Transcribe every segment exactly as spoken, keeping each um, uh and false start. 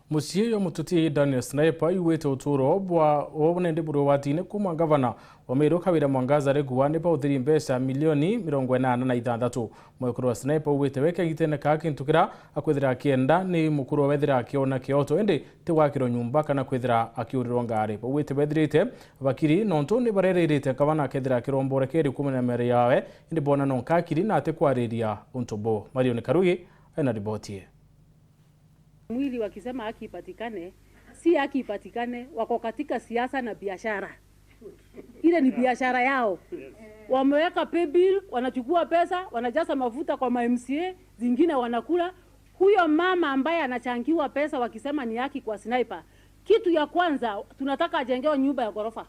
Mucii jwa mututi Daniel Sniper iwite uturo bwa o nende buri ugwatine kuuma ngavana wa Meru Kawira Mwangaza aregua ni bauthiri mbeca milioni mirongo inana na ithanthatu. Mwekuru wa Sniper ugwite we kegitene kaa kintu kiria akwithira akienda ni mukuru wethira akiona kioto, indi ti gwakirwa nyumba kana kwithira akiurirwa ngari. Baugwite bethirite bakiri nontu ni bareririte ngavana akethira akiromborekeri kuumania na miario yawe, indi bona no nkakiri na atikwariria untu bo. Marion Karugi ena riboti ii. Mwili wakisema haki ipatikane, si haki ipatikane, wako katika siasa na biashara. Ile ni biashara yao. Wameweka pay bill, wanachukua pesa, wanajaza mafuta kwa ma M C A, zingine wanakula. Huyo mama ambaye anachangiwa pesa wakisema ni haki kwa Sniper, kitu ya kwanza tunataka ajengewe nyumba ya ghorofa.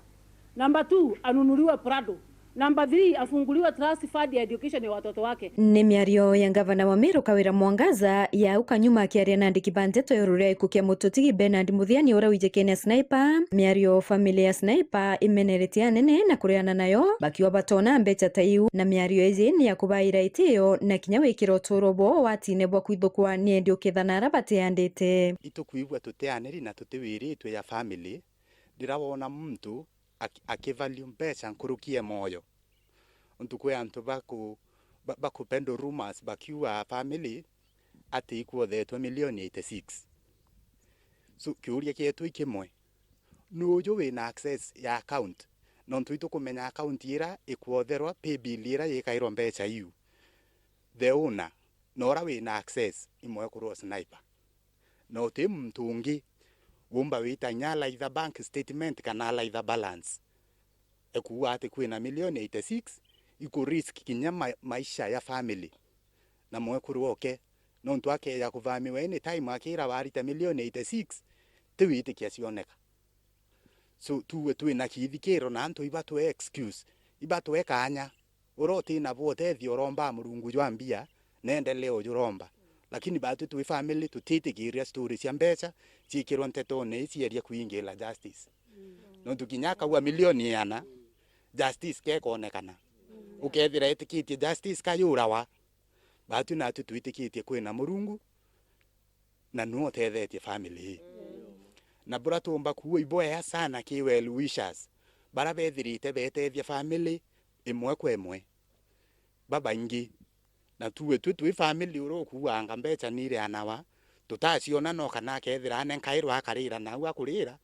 Number two, anunuliwe Prado. Number three, afunguliwe trust fund ya education ya watoto wake. Ni miario ya ngavana wa Meru Kawira Mwangaza ya au kanyuma akiaria na andiki ba nteto ya ruria ikukia mututi Bernard Muthiani uria wijikene Sniper. Miario family ya Sniper imeneretie anene na kureana nayo, bakiuga batona mbeca ta iu, na miario iji ni ya kubaira itio na kinya wikira uturo bwao watine bwa kwithukwa ni endi ukithana aria bateandite. Itukwigua tutianiri na tutiwiritwe ya family, ndira wona muntu aki-, akivalue mbeca nkuruki e mwoyo. Untu kwi antu baku-, ba-, bakupendo rumors bakiuga family ati ikwothetwe milioni eighty six. So, kiuria kietu i kimwe, nuju wina access ya account? Nontu itukumenya account ira ikwotherwa, pay bill ira yikairwa mbeca iu. The owner, na ura wina access, i mwekuru o Sniper. Na uti muntu ungi umba wita inya alaitha bank statement kana alaitha balance. Ekuuga ati kwina milioni eighty six, iku risk kinya ma-, maisha ya family. Na mwekuru oke, nontu akeja kuvamiwa anytime akira warita milioni eighty six, ti witikia cioneka. So, tuwe twina kithikiro na antu ibatwe excuse, ibatwe kanya. Ura uti nabo utethio urombaa Murungu jwa mbia, na endelee ujuromba. Lakini batwi twi family tutitikiria story cia mbeca ciikirwa ntetone ii cieria kwingila justice. Nontu kinya akaua milioni iana, justice kekonekana. Ukethira etikitie justice kayurawa, batwi natwi twitikitie kwina Murungu, na niwe utethetie family ii. Na bura tuumba kuua ibwea sana ki well wishers, bara bethirite betethia family imwe kwa imwe, babaingi. Na tuwe twi, twi family ura ukuuanga mbeca nireanawa, tutaciona no kana akethira ane nkairwa akarira nau akurira,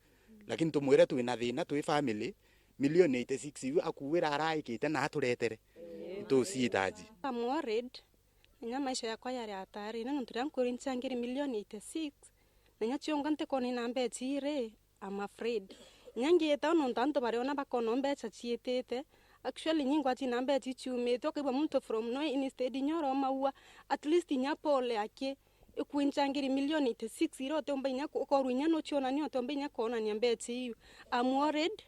lakini tumwire twina thina twi family, milioni eighty six iu akuuira araikite na aturetere. Ituciitaji. I'm worried. Inya maisha yakwa yari atarine, nontu riria nkwirwa inchange iri milioni eighty six, na inya cionga ntikona ina mbeca iri, I'm afraid. Inya ngiita nontu antu bariona bakona mbeca ciitite, actually, inyi ngwati na mbeca iciumite, ukaigua muntu from nowhere, instead inya uromaua, at least inya pole aki, ikwinchange iri milioni eighty six, iria utiumba inya ku-, ukorwa inya nucionania, utiumba inya kwonania mbeca iu. I'm worried,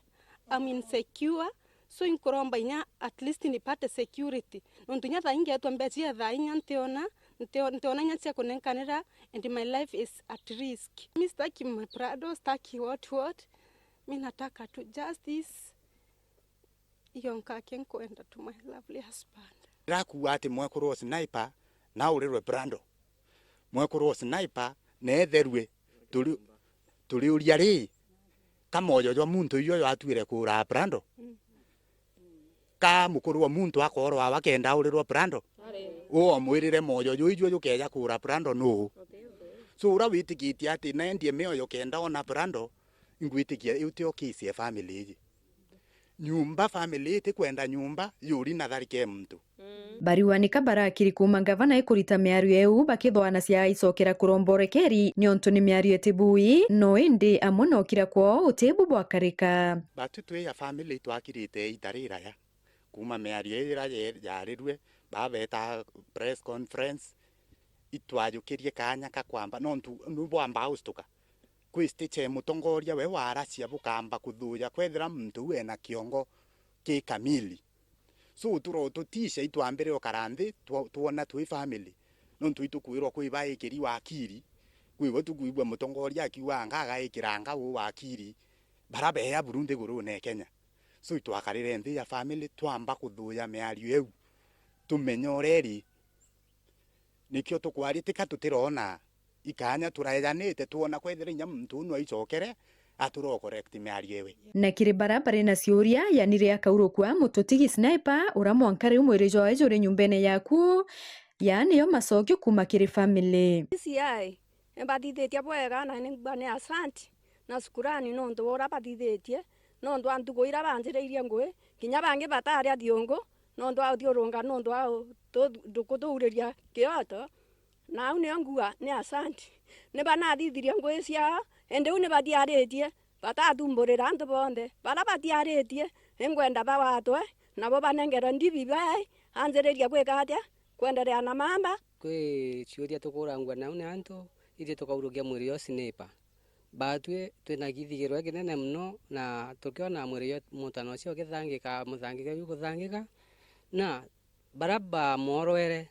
I'm insecure, so inkuromba inya at least nipate security. Nontu inya thaa ingetwa mbeca cia thaa inya ntiona, ntio-, ntiona inya cia kunenkanira and my life is at risk. Mi sitaki maprado, sitaki what what. Mi nataka tu justice. Iyo nkake nkwenda tu my lovely husband. Ndirakuuga ati mwekuru o Sniper na urirwe Prado. Mwekuru o Sniper neetherue. Turi, turiuria ri, ka moyo jwa muntu ijo jwatuire kuuraa Prado? Ka mukuru wa muntu akoorwa awa kenda aurirwa Prado? Uu omwirire moyo juu ijuo jukeeja kuura Prado nuu? So, ura witikitie ati naendie mioyo kenda ona Prado, ingwitikia iu tio case ya family iji. Nyumba, family itikwenda nyumba yuri na tharike muntu. Bariuanika barakiri kuuma ngavana ikurita miario iu bakithwanacia aicokera kuromba urekeri, niuntu ni miario itibui, no indi amwe na ukira kwoo utibu bwakarika. Batu twi a family itwakirite ita riraya kuuma miario ii ira ye-, yarirue, babeta press conference, itwajukirie kaanya ka kwamba, nontu nubwamba austuka. Kwi stage ya mutongoria we waracia bukamba kuthuja kwethira muntu uu ena kiongo ki kamili. So, turo-, tuticia itwambire ukara nthi, twa-, twona twi family. Nontu itukwirwa kwi baikiri wakiri, kwibo tukwigua mutongoria akiuga anga agaikira anga uu wakiri, bara beya buru nthigurune ya Kenya. So, itwakarire nthi ya family, twamba kuthuja miario iu, tumenye uria iri. Nikio tukwaria, tika tutirona. ikanya turaejanite, twona kwethira inya muntu uu no aicokere, aturo correct miario iwe. Na kiri bara bari na ciuria, yani ria kaurukua Mututigi Sniper, ura mwanka riu mwiri jwawe juri nyumbene yaku, yani yo macokio kuma kiri family. D C I, imbathithitie bwega na ningwa ni asanti na shukurani nontu bwa uria bathithitie, nontu wa ntuku iria banjiriirie ngui, kinya bangi bataria thiungu, nontu wa uthiurunga, nontu wa u-, tu-, ndukuthuriria kioto, na au nio nguga ni asanti. Ni banathithirie ngui ciao, indi u ni bathiaritie, batathumburira antu bonthe. Baria bathiaritie, ingwenda bawatwe, nabo banengerwe ndibi bae, anjiririe gwika atia? Kwenderea na mamba. Kwi ciuria tukurangua nau ni antu, ithui tukaurukia mwiri ucio sniper. Baatwi twina githigirwa kinene mono, na tukiona mwiri jwa mutana ucio ukithangika, muthangike juu kuthangika, na baria bamworwere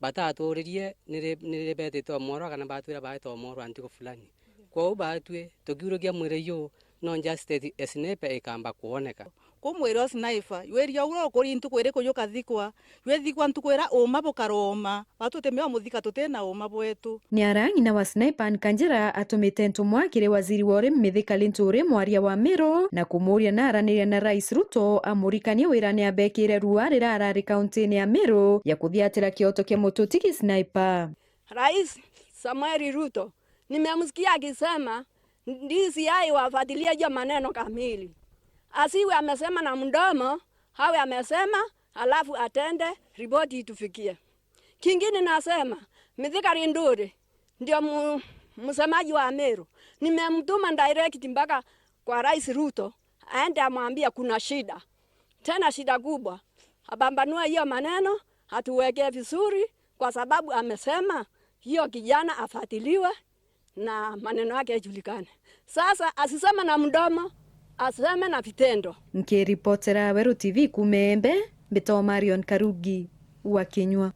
bataturirie ni ri, ni ri betite omworwa kana batwira baete omworwa ntuku fulani. Kwou baatwi tukiurukia mwiri juu, no justice ya sniper ikamba kwoneka. Ku mwiri o sniper, jwiria uria ukuri ntuku iriku jukathikwa, jwithikwa ntuku iria uuma bukarooma, baatwi tutimea umuthika tutina uuma bwetu. Ni ara ng'ina wa Sniper Anne Kanjira atumite ntumwa kiri waziri wa urimi Mithika Linturi, mwaria wa Meru, na kumuuria na araniria na Rais Ruto amurikanie wira ni abekire rua riria arari kauntini ya Meru ya kuthiatira kioto kia Mututigi Sniper. Rais Samuel Ruto, nimemsikia akisema D C I wafuatilie hiyo maneno kamili. Asiwe amesema na mdomo, awe amesema, alafu atende, ripoti itufikie. Kingine nasema, Mithika Linturi ndio mu-, msemaji wa Meru. Nimemtuma direct mpaka kwa Rais Ruto, aende amwambie kuna shida. Tena shida kubwa. Apambanue hiyo maneno, atuwekee vizuri, kwa sababu amesema hiyo kijana afuatiliwe na maneno yake yajulikane. Sasa asiseme na mdomo, aseme na vitendo. Nkiripotera Weru T V kuuma Embe, mbitagwa Marion Karugi wa Kinyua.